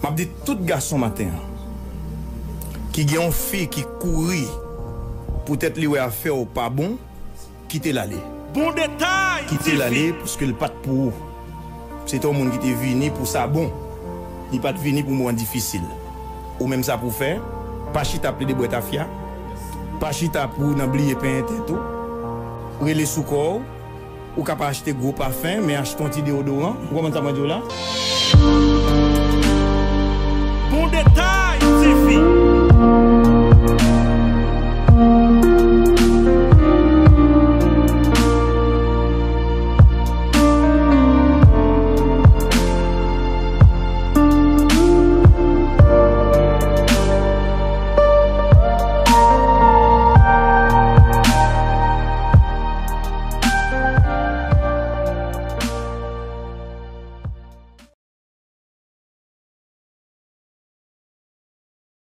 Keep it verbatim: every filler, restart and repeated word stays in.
M ap di tout gason maten an ki gen yon fi ki kouri poutèt li wè afè w pa bon, kite l ale. Bon detay. Kite l ale paske l pa t pou ou. Se te yon moun ki te vini pou sa bon. Li pa t vini pou moman difisil. Ou menm sa pou fè, pa chita plede bwè tafya. Pa chita pou nan bliye penyen tèt ou. Rele sou kò w. Ou ka pa achte gwo pafen, men achte yon ti deodoran. Ou konprann sa mwen di w la?